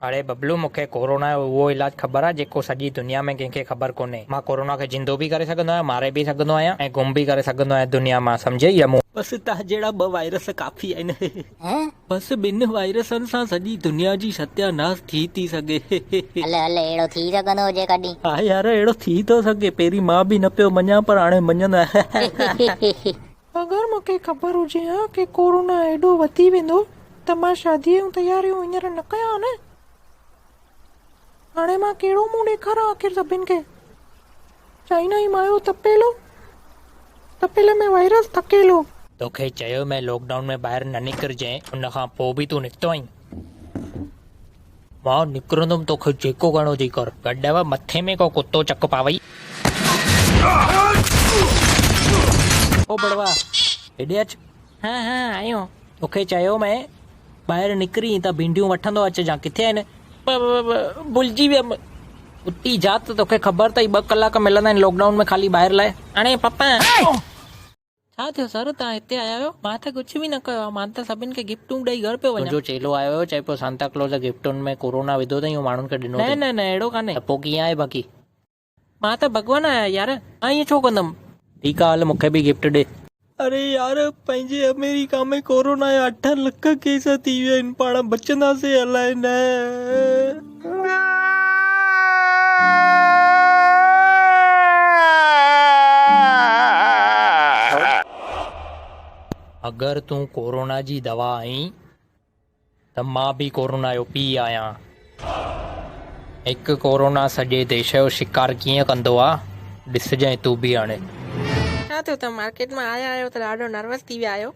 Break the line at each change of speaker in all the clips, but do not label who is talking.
اڙي ببلو مون کي ڪورونا جو اهو علاج خبر آهي جيڪو سڄي دنيا ۾ ڪنهن کي خبر ڪونهي. مان ڪورونا کي زندو به ڪري سگهندو آهيان، ماري به سگهندو آهيان ۽ گم به ڪري سگهندو آهيان دنيا مان سمجهئي يمون.
بس توهان جهڙا ٻه وائرس ڪافي آهن. بس ٻن وائرسن سان سڄي دنيا جي ستيا ناس ٿي ٿي سگهي.
هل هل اهڙو ٿي سگهندو هجي ڪڏهن.
ها يار اهڙو ٿي ٿو سگهي پهرين مان به نه پيو مڃان پر هاڻي مڃندو آهيان.
اگر مون کي خبر هجي ها ڪي ڪورونا ايڏو وڌي ويندو ته مان شاديء جون تياريون هينئر نه ڪيان ها نه. هاڻي مان ڪهڙو منهن ڏيکاران آخر سڀن کي. چائنا ئي مايو تپيلو، تپيلي ۾ وائرس ٿڪيلو.
توکي چيو مين لاڪ ڊائون ۾ ٻاهر نه نڪرجين ان کان پوء به تون نڪتو آهين. مان نڪرندم توکي جيڪو ڪرڻو اٿئي ڪر. گڏهه مٿي ۾ ڪو ڪتو چڪ پاوئي. او بڙوا هيڏي اچ. ها ها آيو. توکي چيو مين ٻاهر نڪرين ته ڀينڊيون وٺندو اچجان ڪٿي آهن؟ ڀلجي ويم. اتي جا ته توکي خبر اٿئي ٻه ڪلاڪ ملندا آهن لاڪ ڊائون ۾ خالي ٻاهر لاء. اڙي پپا. ڇا ٿيو سر توهان هتي آيا آهيو؟ مان ته ڪجهه به نه ڪيو آهي مان ته سڀن کي گفٽون ڏئي گهر پيو وڃان. تنهنجو چيلو آيو هيو چئي پيو سانتا ڪلوز جا گفٽن ۾ ڪورونا وڌو اٿئي اهو ماڻهن کي ڏنو اٿئي. نه نه نه اهڙو ڪانهي. ته پوء ڪيئن آهي باقي؟ مان ته ڀڳوان آهيان يار مان ائين ڇو ڪندم. ٺيڪ آ هل مون کي به گفٽ ڏي.
اري يار پنهنجي آمريڪا ۾ ڪورونا جا 8 لک ڪيس ٿي ويا آهن پاڻ بچنداسين الائي نه.
اگر تون ڪورونا جي دوا آهين ته مان به ڪورونا جو پيء آهيان. هڪ ڪورونا سڄي ديش جو شڪار ڪيئن ڪندو آ ڏسجانء تون به هاڻي.
ڇا ٿيو توهان مارڪيٽ مان آيا آهيو ته ڏاڍو نروس ٿي ويا آهيو.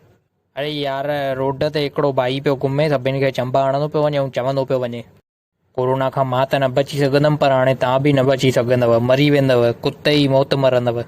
اڙي يار روڊ تي هڪڙو ڀائي پيو گهمي سڀني کي چنبا هڻندو پيو وڃي ۽ چوندو پيو وڃي. ڪورونا کان مان ته نه بچي سگهندم پر هاڻي توهان به نه بچي سگهندؤ مري ويندؤ ڪتي جي موت مرندؤ.